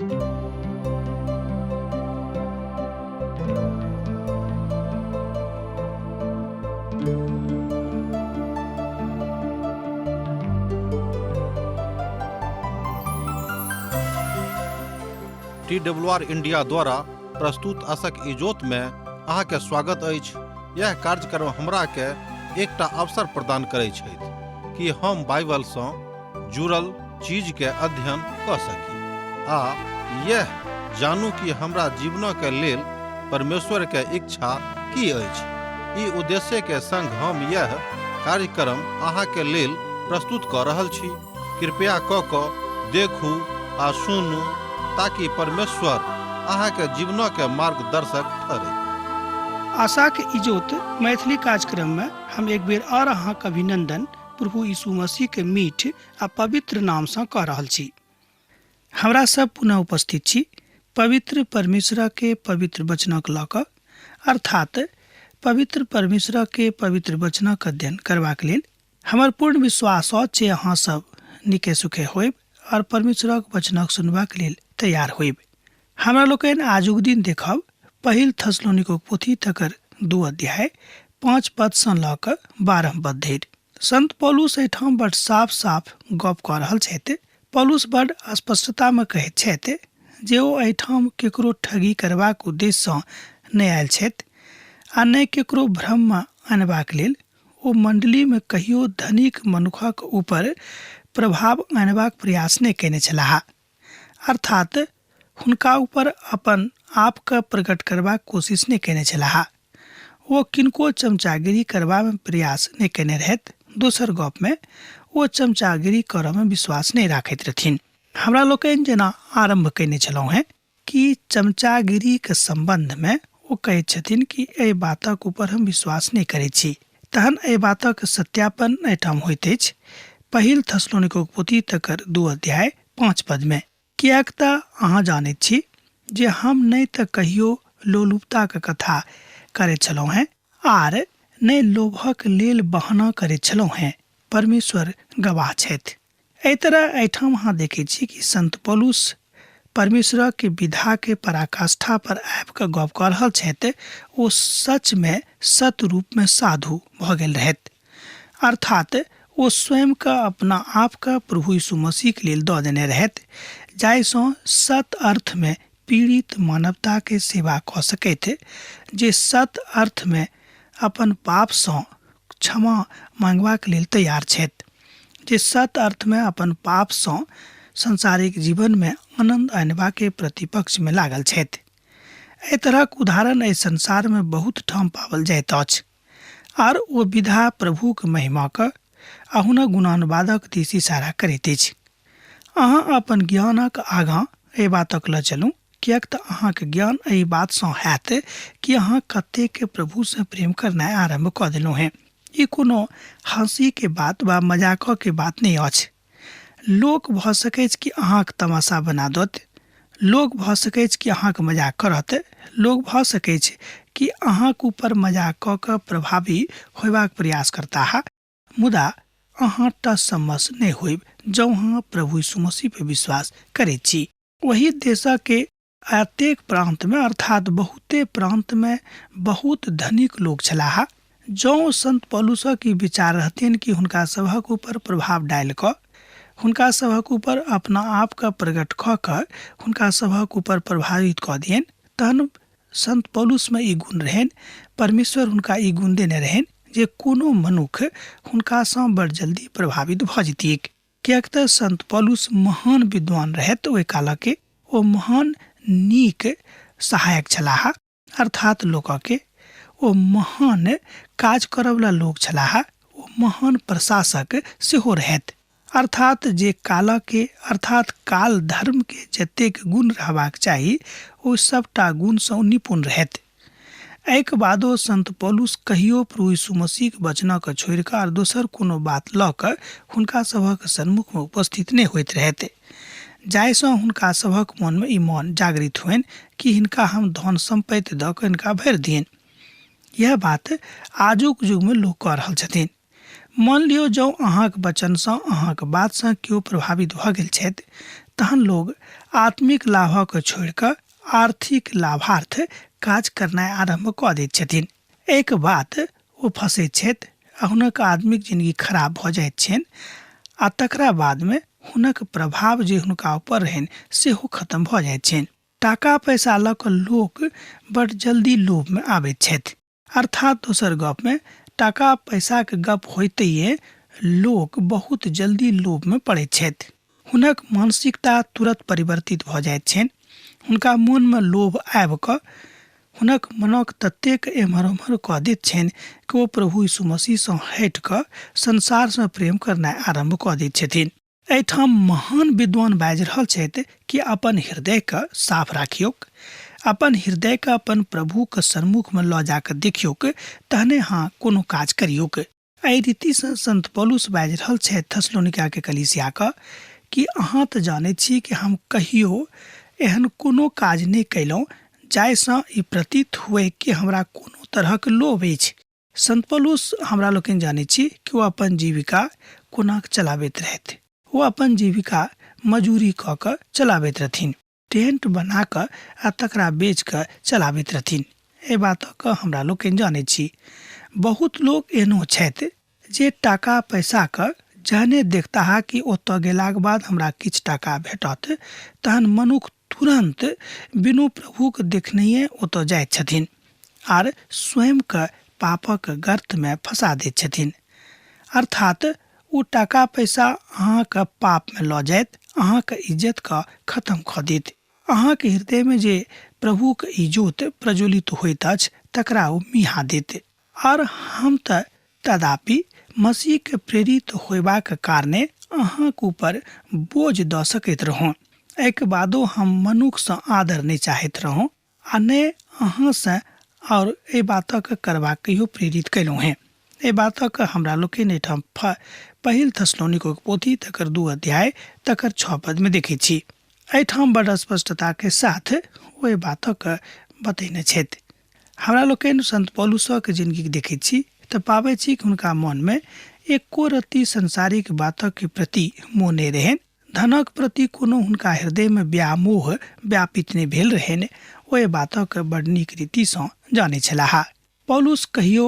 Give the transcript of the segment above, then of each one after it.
T W R India द्वारा प्रस्तुत असक इजोत में अहाँके स्वागत अछि। यह कार्यक्रम हमरा के एकटा अवसर प्रदान करै छथि कि हम बाइबल सँ जुड़ल चीज के अध्ययन कऽ सकी आ यह जानू कि हमरा जीवन के लेल परमेश्वर के इच्छा की अछि। ई उद्देश्य के संग हम यह कार्यक्रम अहाँ के लेल प्रस्तुत कऽ रहल छी। कृपया कऽ कऽ देखू आ सुनू ताकि परमेश्वर अहाँ के जीवन के मार्गदर्शक ठहरे। आशाक इजोत मैथिली कार्यक्रम में हम एक बेर और अहाँक अभिनंदन प्रभु यीशु मसीह के मीठ आ पवित्र नाम सँ कऽ रहल छी। हमरा सब पुनः उपस्थित छी पवित्र परमेश्वर के पवित्र वचनक लऽ कऽ, अर्थात पवित्र परमेश्वर के पवित्र वचनक अध्ययन करबाक लेल। हमर पूर्ण विश्वास अछि जे अहाँ सब नीके सुखे होयब और परमेश्वरक वचनक सुनबाक लेल तैयार होयब। हमरा लोकनि आजुक दिन देखब पहिल थसलोनिकोक पोथी तकर 2 अध्याय 5 पद सँ लऽ कऽ 12 पद धरि। संत पौलुस एहिठाम बड साफ-साफ गप कऽ रहल छथि। पौलुस बड स्पष्टता मे कहैत छथि जे ओ एहिठाम केकरो ठगी करबाक उद्देश्य सँ नहि आयल छथि आ नहि केकरो भ्रम मे अनबाक लेल। ओ मंडली मे कहियो धनिक मनुखक ऊपर प्रभाव अनबाक प्रयास नहि कयने छलाह, अर्थात हुनका ऊपर अपन आप के प्रकट करबाक कोशिश नहि कयने छलाह। ओ किनको चमचागिरी करबा मे प्रयास नहि कयने रहथि। दोसर गप मे ओ चमचागिरी करऽ मे विश्वास नहि राखैत रहथिन। हमरा लोकनि जेना आरम्भ कयने छलहुँ हेँ कि चमचागिरीक सम्बन्ध मे ओ कहैत छथिन कि एहि बातक ऊपर हम विश्वास नहि करैत छी। तहन एहि बातक सत्यापन एहिठाम होइत अछि पहिल थसलोनिकोक पोथी तकर 2 अध्याय 5 पद मे। किएक तऽ अहाँ जानैत छी जे हम नहि तऽ कहियो लोलुपताक कथा करैत छलहुँ हेँ आर नहि लोभक लेल बहाना करैत छलहुँ हेँ, परमेश्वर गवाह छथि। एहि तरह एहिठाम अहाँ देखैत छी कि संत पौलुस परमेश्वरक विधा के पराकाष्ठा पर आबि कऽ गप कऽ रहल छथि। ओ सच मे सत रूप मे साधु भऽ गेल रहथि, अर्थात ओ स्वयं के अपना आप के प्रभु यीशु मसीह के लेल दऽ देने रहथि, जाहिसँ सत अर्थ मे पीड़ित मानवता के सेवा कऽ सकथि, जे सत अर्थ मे अपन पाप सँ क्षमा मांगबाक लेल तैयार छथि, जे सत अर्थ मे अपन पाप सँ सांसारिक जीवन मे आनंद अनबा के प्रतिपक्ष मे लागल छथि। एहि तरहक उदाहरण एहि संसार मे बहुत ठाम पाओल जाइत अछि आर ओ विधा प्रभुक महिमाक आ हुनक गुणानुवादक दिस इशारा करैत अछि। अहाँ अपन ज्ञानक आगाँ एहि बातक लऽ चलू, किएक तऽ अहाँक ज्ञान एहि बातसँ हैत कि अहाँ कतेक प्रभुसँ प्रेम करनाइ आरम्भ कऽ देलहुँ हेँ। ई कोनो हँसीके बात वा मजाकके बात नहि अछि। लोक भऽ सकैछ कि अहाँक तमाशा बना दत, लोक भऽ सकैछ कि अहाँक मजाक करत, लोक भऽ सकैछ कि अहाँक ऊपर मजाक कऽ कऽ प्रभावी होयबाक प्रयास करताह, मुदा अहाँ टस सँ मस नहि होयब जँ अहाँ प्रभु यीशु मसीह पर विश्वास करैत छी। ओहि देशक एतेक प्रान्त मे, अर्थात बहुते प्रान्त मे बहुत धनिक लोक छलाह। जँ संत पौलुसक ई विचार रहतनि कि हुनका सभक ऊपर प्रभाव डालि कऽ, हुनका सभक ऊपर अपना आप के प्रकट कऽ कऽ हुनका सभक ऊपर प्रभावित कऽ दियनि, तहन संत पौलुस मे ई गुण रहनि, परमेश्वर हुनका ई गुण देने रहनि जे कोनो मनुख हुनका सँ बड़ जल्दी प्रभावित भऽ जैतिऐक। किएक तऽ संत पौलुस महान विद्वान रहथि ओहि कालके, ओ महान नीक सहायक छलाह, अर्थात लोकके ओ महान काज करऽवला लोक छलाह, ओ महान प्रशासक सेहो रहथि। अर्थात जे कालके, अर्थात काल धर्मके जतेक गुण रहबाक चाही ओ सबटा गुणसँ ओ निपुण रहथि। एहिके बादो संत पौलुस कहियो प्रभु यीशु मसीहक वचनके छोड़ि कऽ आर दोसर कोनो बात लऽ कऽ हुनका सभक सन्मुखमे उपस्थित नहि होइत रहथि, जाहिसँ हुनका सभक मोनमे ई मन जागृत होइन कि हिनका हम धन सम्पत्ति दऽ कऽ हिनका भरि दियनि। इएह बात आजुक युगमे लोक कऽ रहल छथिन। मान लियौ जँ अहाँक वचनसँ, अहाँक बातसँ केओ प्रभावित भऽ गेल छथि, तहन लोग आत्मिक लाभक छोड़ि कऽ आर्थिक लाभार्थ काज करनाइ आरम्भ कऽ दैत छथिन। एहिके बाद ओ फँसैत छथि आ हुनक आत्मिक जिनगी खराब भऽ जाइत छनि आ तकरा बादमे हुनक प्रभाव जे हुनका ऊपर रहनि सेहो खतम भऽ जाइत छनि। टाका पैसा लऽ कऽ लोक बड्ड जल्दी लोभमे आबैत छथि। अर्थात दोसर गपमे टाका पैसाक गप होइतैये लोक बहुत जल्दी लोभमे पड़ैत छथि। हुनक मानसिकता तुरत परिवर्तित भऽ जाइत छनि। हुनका मोनमे लोभ आबि कऽ हुनक मनक ततेक एम्हर ओम्हर कऽ दैत छनि कि ओ प्रभु यीशु मसीहसँ हटि कऽ संसारसँ प्रेम करनाइ आरम्भ कऽ दैत छथिन। एहिठाम महान विद्वान बाजि रहल छथि कि अपन हृदयके साफ राखियौक, अपन हृदयके अपन प्रभुके सन्मुखमे लऽ जाकऽ देखियौक, तहने अहाँ कोनो काज करियौक। एहि रीतिसँ संत पौलुस बाजि रहल छथि थेसलोनिकाके कलीसियाके कि अहाँ तऽ जानैत छी कि हम कहियो एहन कोनो काज नहि कयलहुँ जाहिसँ ई प्रतीत हुए कि हमरा कोनो तरहक लोभ अछि। संत पौलुस हमरा लोकनि जानैत छी कि ओ अपन जीविका कोना चलाबैत रहथि। ओ अपन जीविका मजूरी कऽ कऽ चलाबैत रहथिन। टेंट बना कऽ आ तकरा बेच कऽ चलाबैत रहथिन। एहि बातक हमरा लोकनि जानैत छी। बहुत लोक एहनो छथि जे टाका पैसाक जहने देखताह कि ओतऽ गेलाक बाद हमरा किछु टाका भेटत तहन मनुख तुरन्त बिनु प्रभुक देखनहिए ओतऽ जाइत छथिन आर स्वयंके पापक गर्तमे फँसा दैत छथिन। अर्थात ओ टाका पैसा अहाँके पापमे लऽ जायत, अहाँके इज्जतके खतम कऽ देत। अहाँके हृदयमे जे प्रभुक इजोत प्रज्वलित होइत अछि तकरा ओ मिहा देत। आर हम तऽ तदापि मसीहके प्रेरित होयबाक कारणे अहाँक ऊपर बोझ दऽ सकैत रहौं। एहिके बादो हम मनुखसँ आदर नहि चाहैत रहौं आ ने अहाँसँ आओर एहि बातक करबाक कहियो प्रेरित कयलहुँ हेँ। एहि बातक हमरा लोकनि एहिठाम पहिल थेसलोनिकोक पोथी तकर 2 अध्याय तकर 6 पदमे देखैत छी। एहिठाम बड़ स्पष्टताके साथ ओ एहि बातक बतेने छथि। हमरा लोकनि संत पौलुसक जिनगीक देखैत छी तऽ पाबैत छी कि हुनका मनमे एको रत्ती संसारिक बातक प्रति मोह नहि रहनि। धनक प्रति कोनो हुनका हृदयमे व्यामोह व्यापित नहि भेल रहनि। ओ एहि बातक बड़ नीक रीतिसँ जानैत छलाह। पौलुस कहियो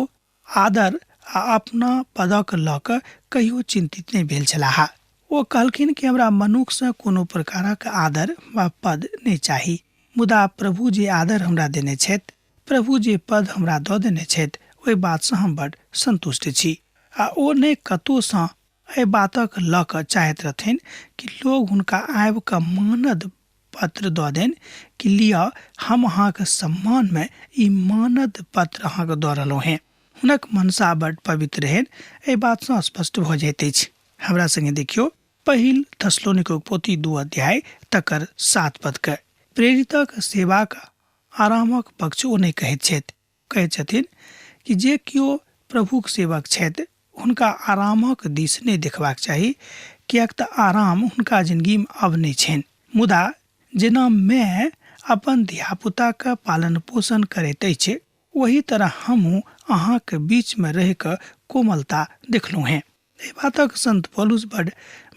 आदर आ अपना पदक लऽ कऽ कहियो चिन्तित नहि भेल छलाह। ओ कहलखिन कि हमरा मनुखसँ कोनो प्रकारक आदर वा पद नहि चाही, मुदा प्रभु जे आदर हमरा देने छथि, प्रभु जे पद हमरा दऽ देने छथि, ओहि बातसँ हम बड्ड सन्तुष्ट छी। आ ओ ने कतहुसँ एहि बातक लऽ कऽ चाहैत रहथिन कि लोग हुनका आबि कऽ मानद पत्र दऽ देनि कि लिअ हम अहाँके सम्मानमे ई मानद पत्र अहाँके दऽ रहलहुँ हेँ। हुनक मनसा बड्ड पवित्र रहनि, एहि बातसँ स्पष्ट भऽ जाइत अछि। हमरा संगे देखियौ पहिल थेसलोनिकोक पोथी 2 अध्याय तकर 7 पदके। प्रेरितक सेवाक आरामक पक्ष ओ नहि कहैत छथि। कहैत छथिन कि जे केओ प्रभुक सेवक छथि हुनका आरामक दिस नहि देखबाक चाही, किएक तऽ आराम हुनका जिनगीमे आब नहि छनि। मुदा जेना माय अपन धियापुताक पालन पोषण करैत अछि ओही तरह हमहूँ अहाँक बीचमे रहि कऽ कोमलता देखलहुँ हेँ। एहि बातक संत पौलुस बड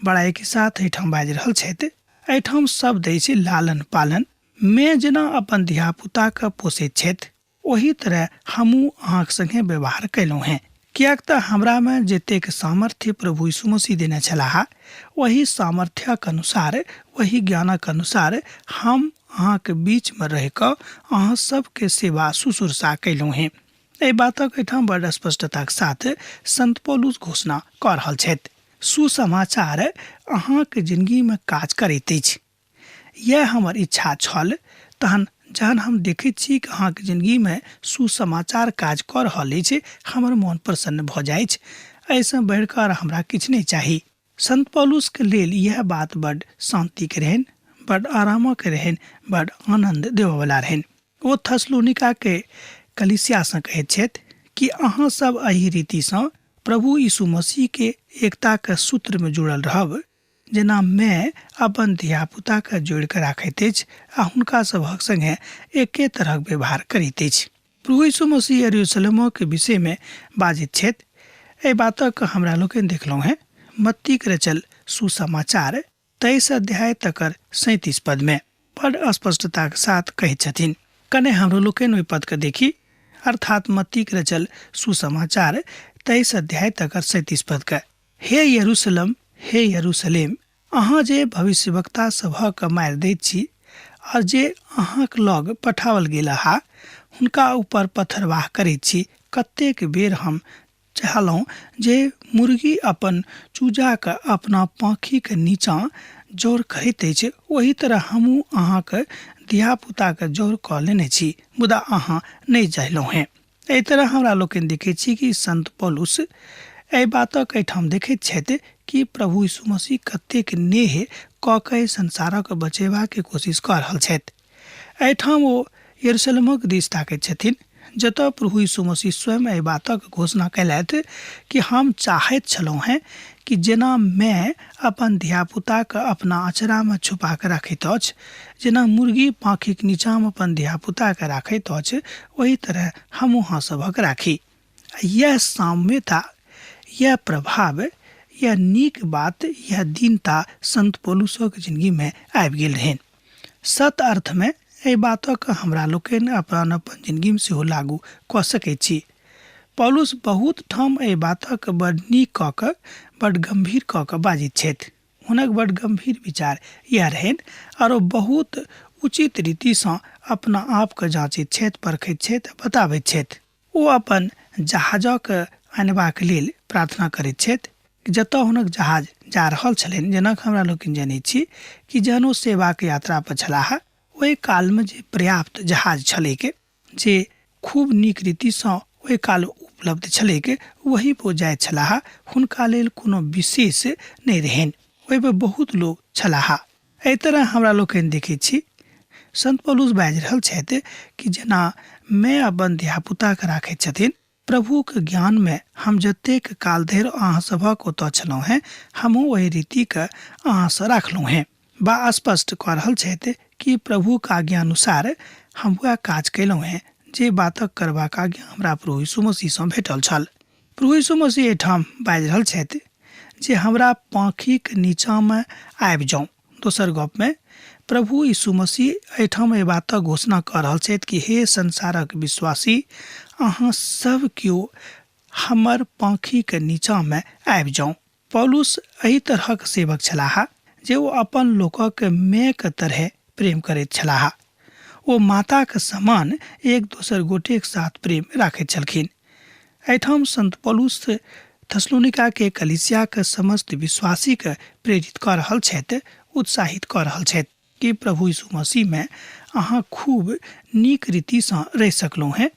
बड़ाइके साथ एहिठाम बाजि रहल छथि। एहिठाम शब्द अछि लालन पालन। मे जेना अपन धियापुताके पोसैत छथि ओही तरह हमहूँ अहाँक संगे व्यवहार कयलहुँ हेँ, किएक तँ हमरामे जतेक सामर्थ्य प्रभु यीशु मसीह देने छलाह, ओही सामर्थ्यक अनुसार, ओही ज्ञानक अनुसार हम अहाँक बीचमे रहि कऽ अहाँ सभके सेवा शुश्रूषा कयलहुँ हेँ। एहि बातक एहिठाम बड़ स्पष्टताक साथ संत पौलुस घोषणा कऽ रहल छथि। सुसमाचार अहाँक जिनगीमे काज करैत अछि। इएह हमर इच्छा छल। तहन जहन हम देखैत छी कि अहाँके जिनगीमे सुसमाचार काज कऽ रहल अछि, हमर मोन प्रसन्न भऽ जाइछ। एहिसँ बढ़ि कऽ आर हमरा किछु नहि चाही। संत पौलुसके लेल इएह बात बड्ड शान्तिके रहनि, बड्ड आरामक रहनि, बड्ड आनन्द देबऽवला रहनि। ओ थेसलोनिकाके कलीसियासँ कहैत छथि कि अहाँ सब एहि रीतिसँ प्रभु यीशु मसीहके एकताके सूत्रमे जुड़ल रहब, जेना माय अपन धियापुताकेँ जोड़ि कऽ राखैत अछि आ हुनका सभक संगे एके तरहक व्यवहार करैत अछि। प्रभु यीशु मसीह यरूशलेमक विषयमे बाजैत छथि। एहि बातक हमरा लोकनि देखलहुँ हेँ मत्तीक रचल सुसमाचार 23 अध्याय तकर 37 पदमे बड़ स्पष्टताक साथ कहैत छथिन। कने हमरो लोकनि ओहि पदके देखी, अर्थात मत्तीक रचल सुसमाचार 23 अध्याय तकर 37 पदके। हे यरूशलेम, हे यरूशलेम, अहाँ जे भविष्यवक्ता सभक मारि दैत छी और जे अहाँक लग पठाओल गेल हा हुनका ऊपर पथरवाह करैत छी, कतेक बेर हम चाहलहुँ जे मुर्गी अपन चूजाके अपना पाँखिके नीचाँ जोर करैत अछि, ओही तरह हमहूँ अहाँके धियापुताके जोर कऽ लेने छी, मुदा अहाँ नहि चाहलहुँ हेँ। एहि तरह हमरा लोकनि देखैत छी कि संत पौलुस एहि बातक एहिठाम देखैत छथि कि प्रभु यीशु मसीह कतेक नेह कऽ कऽ संसारक बचेबाक कोशिश कऽ रहल छथि। एहिठाम ओ यरूशलेमक दिस ताकैत छथिन, जतऽ प्रभु यीशु मसीह स्वयं एहि बातक घोषणा कयलथि कि हम चाहैत छलहुँ हेँ कि जेना माय अपन धियापुताके अपना अँचरामे छुपा कऽ रखैत अछि, जेना मुर्गी पाँखिक नीचाँमे अपन धियापुताके राखैत अछि, ओही तरह हम अहाँ सभक राखी। यैह साम्यता, यैह प्रभाव, यैह नीक बात, यैह दीनता संत पौलुसक जिनगीमे आबि गेल रहनि। सत अर्थमे एहि बातक हमरा लोकनि अपन अपन जिनगीमे सेहो लागू कऽ सकैत छी। पौलुस बहुत ठाम एहि बातक बड़ नीक कऽ कऽ, बड़ गम्भीर कऽ कऽ बाजैत छथि। हुनक बड़ गम्भीर विचार इएह रहनि आओर ओ बहुत उचित रीतिसँ अपना आपके जाँचैत छथि, परखैत छथि आ बताबैत छथि। ओ अपन जहाजक अनबाक लेल प्रार्थना करैत छथि। जतऽ हुनक जहाज जा रहल छलनि, जेना हमरा लोकनि जनैत छी कि जहन ओ सेवाक यात्रा पर छलाह ओहि कालमे जे पर्याप्त जहाज छलैक, जे खूब नीक रीतिसँ ओहि काल उपलब्ध छलैक, ओही पर ओ जाइत छलाह। हुनका लेल कोनो विशेष नहि रहनि, ओहिपर बहुत लोक छलाह। एहि तरह हमरा लोकनि देखैत छी संत पौलुस बाजि रहल छथि कि जेना माय अपन धियापुताके राखैत छथिन, प्रभुक ज्ञानमे हम जतेक काल धरि अहाँ सभक ओतऽ छलहुँ हेँ, हमहूँ ओहि रीतिके अहाँसँ राखलहुँ हेँ। बा स्पष्ट कऽ रहल छथि कि प्रभुक आज्ञानुसार हम वएह काज कयलहुँ हेँ जे बातक करबाक आज्ञा हमरा प्रभु यीशु मसीहसँ भेटल छल। प्रभु यीशु मसीह एहिठाम बाजि रहल छथि जे हमरा पाँखिक नीचाँमे आबि जाउ। दोसर गपमे प्रभु यीशु मसीह एहिठाम एहि बातक घोषणा कऽ रहल छथि कि हे संसारक विश्वासी, अहाँ सब केओ हमर पाँखिक नीचाँमे आबि जाउ। पौलुस एहि तरहक सेवक छलाह जे ओ अपन लोकक मायक तरहे प्रेम करैत छलाह। ओ माताक समान एक दोसर गोटेक साथ प्रेम राखैत छलखिन। एहिठाम संत पौलुस थेसलोनिका के कलीसियाक समस्त विश्वासी के प्रेरित कऽ रहल छथि, उत्साहित कऽ रहल छथि कि प्रभु यीशु मसीह में अहाँ खूब नीक रीति सँ रहि सकलहुँ हेँ,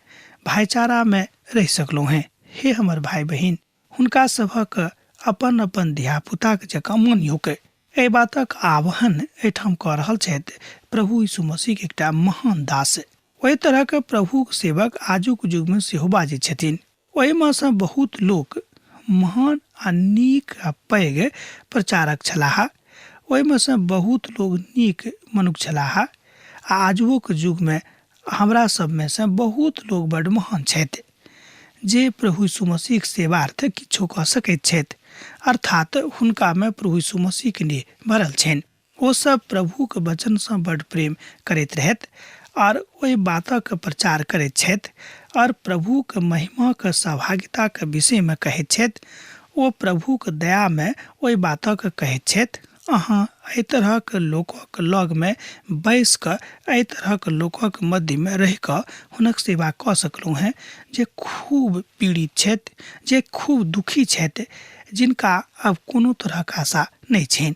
भाईचारा में रहि सकलहुँ हेँ। हे हमर भाई बहिन, हुनका सभक अपन अपन धियापुताक जकाँ मानियौक। एहि बातक आह्वान एहिठाम कऽ रहल छथि प्रभु यीशु मसीहक एकटा महान दास। ओहि तरहक प्रभुक सेवक आजुक युगमे सेहो बाजैत छथिन। ओहिमे सँ बहुत लोक महान आ नीक आ पैघ प्रचारक छलाह। ओहिमे सँ बहुत लोक नीक मनुख छलाह आ आजुओक युगमे हमरा सभमे सँ बहुत लोक बड्ड महान छथि जे प्रभु यीशु मसीहक सेवार्थ किछो कऽ सकैत छथि, अर्थात् हुनकामे प्रभु यीशु मसीहक नेह भरल छनि। ओ सभ प्रभुक वचनसँ बड्ड प्रेम करैत रहथि आओर ओहि बातक प्रचार करैत छथि आओर प्रभुक महिमाक सहभागिताक विषयमे कहैत छथि। ओ प्रभुक दयामे ओहि बातक कहैत छथि। अहाँ एहि तरहक लोकक लगमे बैसि कऽ, एहि तरहक लोकक मध्यमे रहि कऽ हुनक सेवा कऽ सकलहुँ हेँ जे खूब पीड़ित छथि, जे खूब दुखी छथि, जिनका आब कोनो तरहक आशा नहि छनि।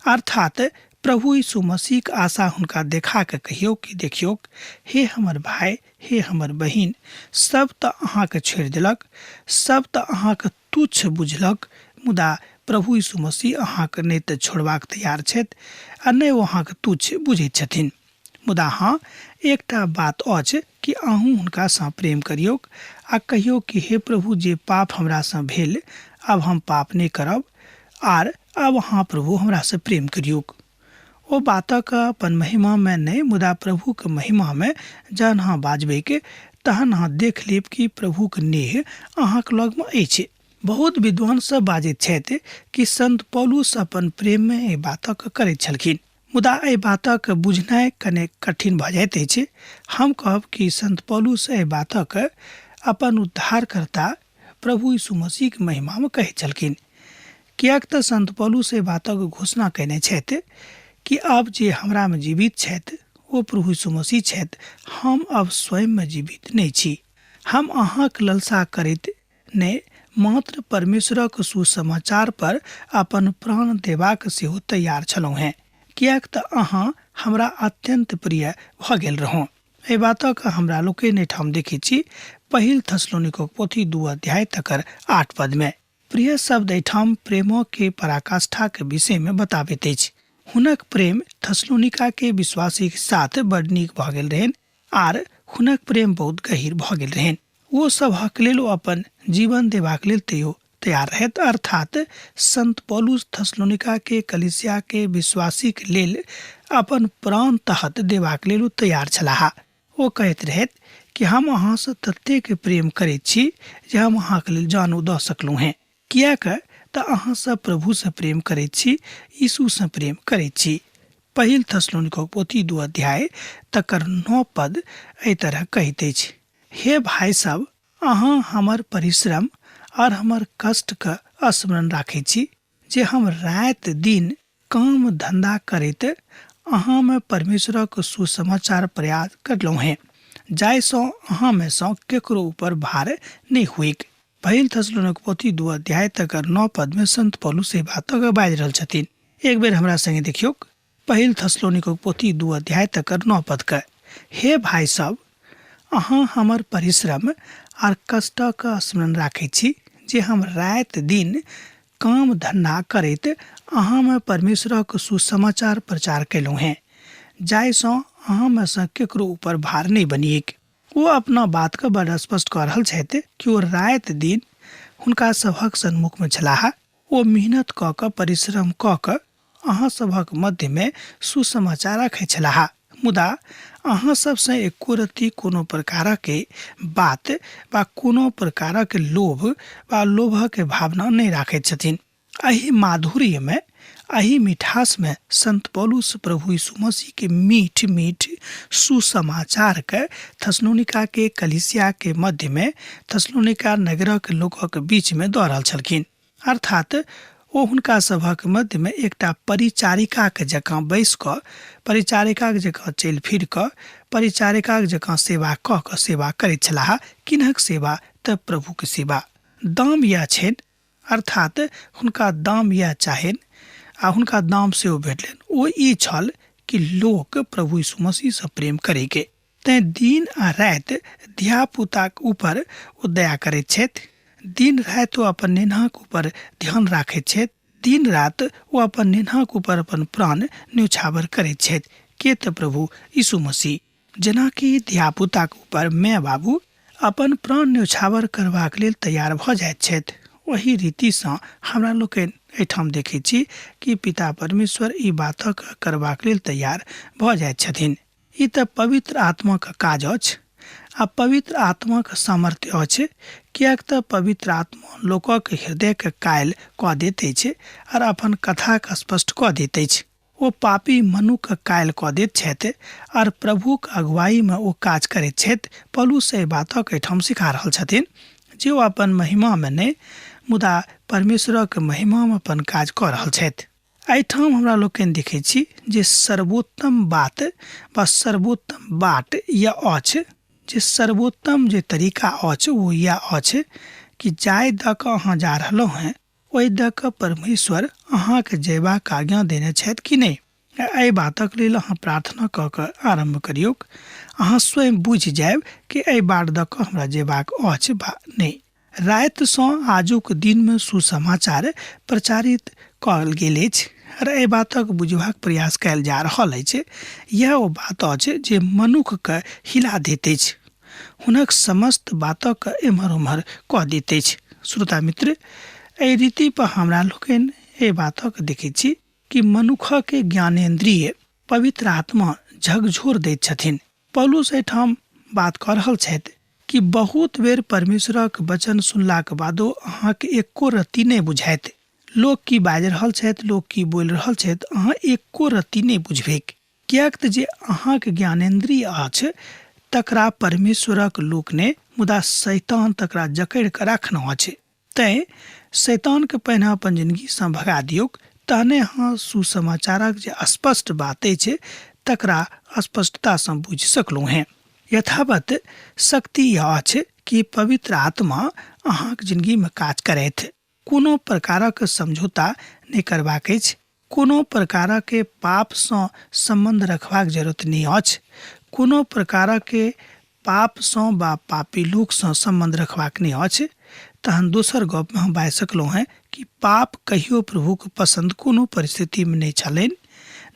अर्थात् प्रभु यीशु मसीहक आशा हुनका देखा कऽ कहियौ कि देखियौक, हे हमर भाय, हे हमर बहिन, सब तऽ अहाँके छोड़ि देलक, सब तऽ अहाँके तुच्छ बुझलक, मुदा प्रभु यीशु मसीह अहाँके नहि तऽ छोड़बाक तैयार छथि आ नहि ओ अहाँके तुच्छ बुझैत छथिन। मुदा हँ, एकटा बात अछि कि अहूँ हुनकासँ प्रेम करियौक आ कहियौ कि हे प्रभु, जे पाप हमरासँ भेल, आब हम पाप नहि करब आर आब अहाँ प्रभु हमरासँ प्रेम करियौक। ओ बातक अपन महिमामे नहि मुदा प्रभुक महिमामे जहन अहाँ बाजबैक तहन अहाँ देख लेब कि प्रभुक नेह अहाँक लगमे अछि। बहुत विद्वान सब बाजैत छथि कि संत पौलुस अपन प्रेम में एहि बातक करैत छलखिन, मुदा एहि बातक बुझनाइ कने कठिन भऽ जाइत अछि। हम कहब कि संत पौलुस एहि बातक अपन उद्धारकर्ता प्रभु यीशु मसीहक महिमामे कहैत छलखिन, किएक तऽ संत पौलुस एहि बातक घोषणा कयने छथि कि आब जे हमरामे जीवित छथि ओ प्रभु यीशु मसीह छथि, हम अब स्वयंमे जीवित नहि छी। हम अहाँक ललसा करैत नहि, मात्र परमेश्वरक सुसमाचार पर अपन प्राण देबाक सेहो तैयार छलहुँ हेँ, किएक तऽ अहाँ हमरा अत्यन्त प्रिय भऽ गेल रहौं। एहि बातक हमरा लोकनि एहिठाम देखैत छी पहिल थसलोनिकोक पोथी 2 अध्याय तकर 8 पदमे। प्रिय शब्द एहिठाम प्रेमो के पराकाष्ठाक विषयमे बताबैत अछि। हुनक प्रेम थसलोनिका के विश्वासीक साथ बड नीक भऽ गेल रहनि आर हुनक प्रेम बहुत गहीर भऽ गेल रहनि। ओ सभक लेल ओ अपन जीवन देबाक लेल तैयो तैयार रहथि, अर्थात संत पौलुस थसलोनिका के कलीसिया के विश्वासीक लेल अपन प्राण तहत देबाक लेल ओ तैयार छलाह। ओ कहैत रहथि कि हम अहाँसँ ततेक प्रेम करैत छी जे हम अहाँके लेल जानो दऽ सकलहुँ हेँ, किएक तऽ अहाँ सब प्रभुसँ प्रेम करैत छी, यीशुसँ प्रेम करैत छी। पहिल थसलोनिकोक पोथी 2 अध्याय तकर 9 पद एहि तरह कहैत अछि, हे भाय सब, अहाँ हमर परिश्रम और हमर कष्ट के स्मरण राखै छी, जे हम राति दिन काम धंधा करैत अहाँ में परमेश्वरक सुसमाचार प्रयास करलहुँ हेँ, जाहिसँ अहाँ में सँ केकरो ऊपर भार नहि होइक। पहिल थसलोनक पोथी 2 अध्याय तकर 9 पद में संत पौलुस एहि बातक बाजि रहल छथिन। एक बेर हमरा संगे देखियौक, पहिल थसलोनिकोक पोथी 2 अध्याय तकर 9 पद के, हे भाय सब, अहाँ हमर परिश्रम आर कष्टक स्मरण राखै छी, जे हम राति दिन काम धन्धा करैत अहाँमे परमेश्वरक सुसमाचार प्रचार कयलहुँ हेँ, जाहिसँ अहाँमे सँ केकरो ऊपर भार नहि बनिऐक। ओ अपना बातके बड़ स्पष्ट कऽ रहल छथि कि ओ राति दिन हुनका सभक सन्मुखमे छलाह। ओ मेहनत कऽ कऽ, परिश्रम कऽ कऽ अहाँ सभक मध्यमे सुसमाचार रखै छलाह, मुदा अहाँ सभसँ एको रत्ती कोनो प्रकारक बात वा कोनो प्रकारक लोभ वा लोभक भावना नहि राखैत छथिन। एहि माधुर्यमे, एहि मिठासमे संत पौलुस प्रभु यीशु मसीहके मीठ मीठ सुसमाचारके थसलोनिकाके कलीसियाके मध्यमे, थसलोनिका नगरक लोकक बीचमे दऽ रहल छलखिन। अर्थात ओ हुनका सभक मध्यमे एकटा परिचारिकाके जकाँ बैस कऽ, परिचारिकाके जकाँ चलि फिर कऽ, परिचारिकाके जकाँ सेवा कऽ कऽ सेवा करैत छलाह। किनहक सेवा? तऽ प्रभुके सेवा। दाम इएह छनि, अर्थात हुनका दाम इएह चाहनि आ हुनका दाम सेहो भेटलनि। ओ ई छल कि लोक प्रभु यीशु मसीहसँ प्रेम करैके। तैँ दिन आ राति धियापुताक ऊपर ओ दया करैत छथि। दिन राति ओ अपन नेन्हाक ऊपर ध्यान राखैत छथि। दिन राति ओ अपन नेन्हाक ऊपर अपन प्राण न्योछावर करैत छथि। के तऽ प्रभु यीशु मसीह। जेनाकि धियापुताक ऊपर माय बाबू अपन प्राण न्योछावर करबाक लेल तैयार भऽ जाइत छथि, ओही रीतिसँ हमरा लोकनि एहिठाम देखैत छी कि पिता परमेश्वर ई बातक करबाक लेल तैयार भऽ जाइत छथिन। ई तऽ पवित्र आत्माक काज अछि आ पवित्र आत्माक सामर्थ्य अछि, किएक तऽ पवित्र आत्मा लोकक हृदयके कायल कऽ दैत अछि आर अपन कथाके स्पष्ट कऽ दैत अछि। ओ पापी मनुखके कायल कऽ दैत छथि आर प्रभुक अगुवाईमे ओ काज करैत छथि। पौलुस एहि बातक एहिठाम सिखा रहल छथिन जे ओ अपन महिमामे नहि, मुदा परमेश्वरक महिमामे अपन काज कऽ रहल छथि। एहिठाम हमरा लोकनि देखै छी जे सर्वोत्तम बात वा सर्वोत्तम बाट यह अछि, जे सर्वोत्तम जे तरीका अछि ओ यह अछि कि जाहि दऽ कऽ अहाँ जा रहलहुँ हेँ ओहि दऽ कऽ परमेश्वर अहाँके जयबाक आज्ञा देने छथि कि नहि। एहि बातक लेल अहाँ प्रार्थना कऽ कऽ आरम्भ करियौक। अहाँ स्वयं बुझि जायब कि एहि बाट दऽ कऽ हमरा जयबाक अछि वा नहि। रातिसँ आजुक दिनमे सुसमाचार प्रचारित कयल गेल अछि आर एहि बातक बुझबाक प्रयास कयल जा रहल अछि। इएह ओ बात अछि जे मनुखके हिला दैत अछि, हुनक समस्त बातक एम्हर ओम्हर कऽ दैत अछि। श्रोता मित्र, एहि रीति पर हमरा लोकनि एहि बातक देखैत छी कि मनुखके ज्ञानेन्द्रिय पवित्र आत्मा झकझोर दैत छथिन। पौलुस एहिठाम बात कऽ रहल छथि कि बहुत बेर परमेश्वरक वचन सुनलाक बादो अहाँके एको रत्ती नहि बुझायत। लोक की बाजि रहल छथि, लोक की बोलि रहल छथि, अहाँ एको रत्ती नहि बुझबैक, किएक तऽ जे अहाँके ज्ञानेन्द्रिय अछि तकरा परमेश्वरक लोक नहि मुदा शैतान तकरा जकड़ि कऽ राखने अछि। तैँ शैतानके पहिने अपन जिनगीसँ भगा दियौक, तहने अहाँ सुसमाचारक जे स्पष्ट बात अछि तकरा स्पष्टतासँ बुझि सकलहुँ हेँ। यथावत शक्ति इएह अछि कि पवित्र आत्मा अहाँक जिनगीमे काज करथि। कोनो प्रकारक समझौता नहि करबाक अछि। कोनो प्रकारक पापसँ सम्बन्ध रखबाक जरूरत नहि अछि। कोनो प्रकारक पापसँ वा पापी लोकसँ सम्बन्ध रखबाक नहि अछि। तहन दोसर गपमे हम बाजि सकलहुँ हेँ कि पाप कहियो प्रभुक पसन्द कोनो परिस्थितिमे नहि छलनि,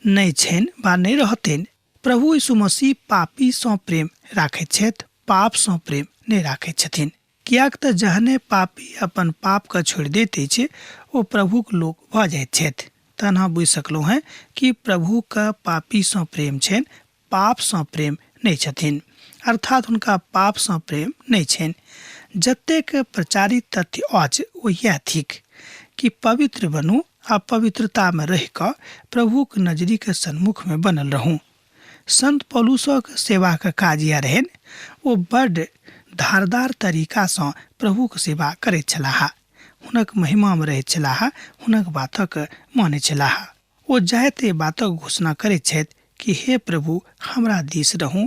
नहि छनि वा नहि रहतनि। प्रभु यीशु मसीह पापीसँ प्रेम राखैत छथि, पापसँ प्रेम नहि राखैत छथिन। किएक तँ जहने पापी अपन पापकेँ छोड़ि दैत अछि, ओ प्रभुक लोक भऽ जाइत छथि। तहन अहाँ बुझि सकलहुँ हेँ कि प्रभुकेँ पापीसँ प्रेम छनि, पापसँ प्रेम नहि छथिन। अर्थात हुनका पापसँ प्रेम नहि छनि। जतेक प्रचारित तथ्य अछि ओ इएह थिक कि पवित्र बनू आ पवित्रतामे रहि कऽ प्रभुक नजरिक सन्मुखमे बनल रहू। संत पौलुसक सेवाक काज इएह रहनि। ओ बड्ड धारदार तरीकासँ प्रभुक सेवा करैत छलाह। हुनक महिमामे रहैत छलाह, हुनक बातक मानैत छलाह। ओ जाइत एहि बातक घोषणा करैत छथि कि हे प्रभु, हमरा दिस रहू,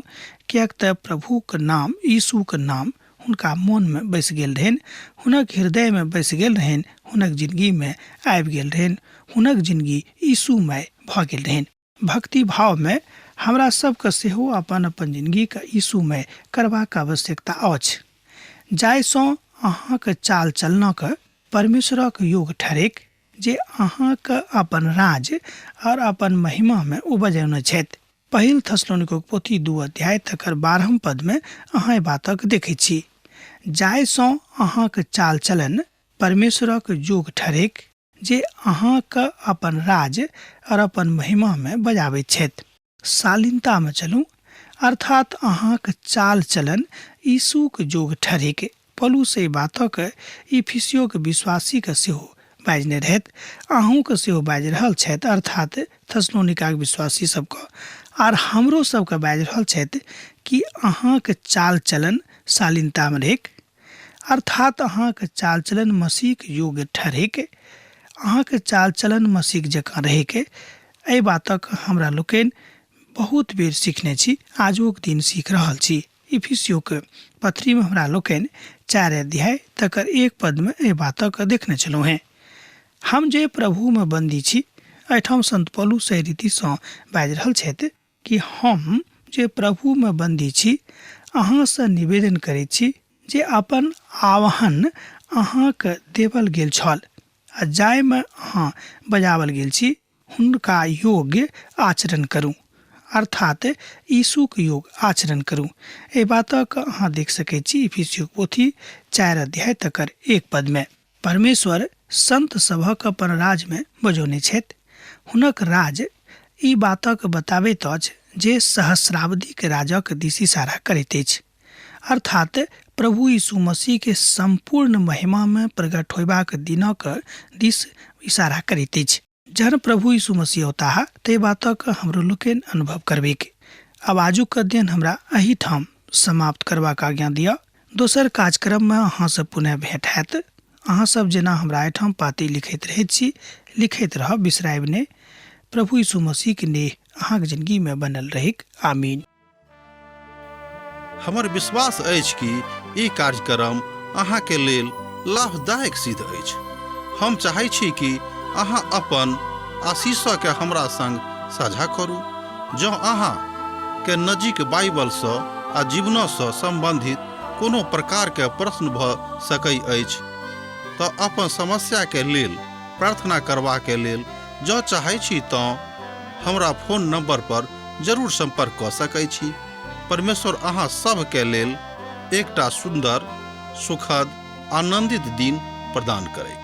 किएक तँ प्रभुक नाम, यीशुक नाम हुनका मोनमे बसि गेल रहनि, हुनक हृदयमे बसि गेल रहनि, हुनक जिनगीमे आबि गेल रहनि, हुनक जिनगी यीशुमय भऽ गेल रहनि। भक्ति भावमे हमरा सभके सेहो अपन अपन जिनगीके यीशुमय करबाक आवश्यकता अछि, जाहिसँ अहाँक चाल चलनक परमेश्वरक योग ठहरैक, जे अहाँके अपन राज आओर अपन महिमामे ओ बजौने छथि। पहिल थसलोनिकोक पोथी 2 अध्याय तकर 12 पदमे अहाँ एहि बातक देखैत छी, जाहिसँ अहाँक चाल चलन परमेश्वरक योग ठहरैक, जे अहाँके अपन राज आओर अपन महिमामे बजाबैत छथि। शालीनतामे चलू, अर्थात अहाँक चाल चलन यीशुक जोग ठहरैक। पौलुस एहि बातक इफिसियोक विश्वासीके सेहो बाजने रहथि, अहूँके सेहो बाजि रहल छथि, अर्थात थेसलोनिकाक विश्वासी सबके, आर हमरो सबके बाजि रहल छथि कि अहाँक चाल चलन शालीनतामे रहैक, अर्थात अहाँक चाल चलन मसीहक योग्य ठहरैक, अहाँक चाल चलन मसीह जकाँ रहैक। एहि बातक हमरा लोकनि बहुत बेर सीखने छी, आजुक दिन सीख रहल छी। इफिसियोक पत्रीमे हमरा लोकनि 4 अध्याय तकर 1 पदमे एहि बातक देखने छलहुँ हेँ। हम जे प्रभुमे बन्दी छी, एहिठाम संत पौलुस एहि रीतिसँ बाजि रहल छथि कि हम जे प्रभुमे बन्दी छी, अहाँसँ निवेदन करैत छी जे अपन आह्वान अहाँके देवल गेल छल आ जाहिमे अहाँ बजावल गेल छी, हुनका योग्य आचरण करू, अर्थात यीशुक योग्य आचरण करू। एहि बातक अहाँ देख सकैत छी इफिसियोक पोथी 4 अध्याय तकर 1 पदमे। परमेश्वर संत सभक अपन राजमे बजौने छथि। हुनक राज ई बातक बताबैत अछि जे सहस्राब्दीक राजक दिस इशारा करैत अछि, अर्थात प्रभु यीशु मसीह के सम्पूर्ण महिमामे प्रकट होयबाक दिनक दिस इशारा करैत अछि। जहन प्रभु यीशु मसीह औताह ताहि बातक हमरो लोकनि अनुभव करबैक। आब आजुक अध्ययन हमरा एहिठाम समाप्त करबाक आज्ञा दिअ। दोसर कार्यक्रममे अहाँसँ पुनः भेंट हैत। अहाँ सब जेना हमरा एहिठाम पाती लिखैत रहैत छी, लिखैत रहब, बिसरायब नहि। प्रभु यीशु मसीहक नेह अहाँक जिनगीमे बनल रहैक। आमीन। हमर विश्वास अछि कि ई कार्यक्रम अहाँके लेल लाभदायक सिद्ध अछि। हम चाहै छी कि अहाँ अपन आशीषके हमरा संग साझा करू। जँ अहाँ के नजीक बाइबलसँ आ जीवनसँ सम्बन्धित कोनो प्रकारके प्रश्न भऽ सकै अछि तऽ अपन समस्याके लेल प्रार्थना करबाके लेल जँ चाहै छी तँ हमरा फोन नंबर पर जरूर संपर्क कऽ सकै छी। परमेश्वर अहाँ सभके लेल एकटा सुन्दर, सुखद, आनंदित दिन प्रदान करैक।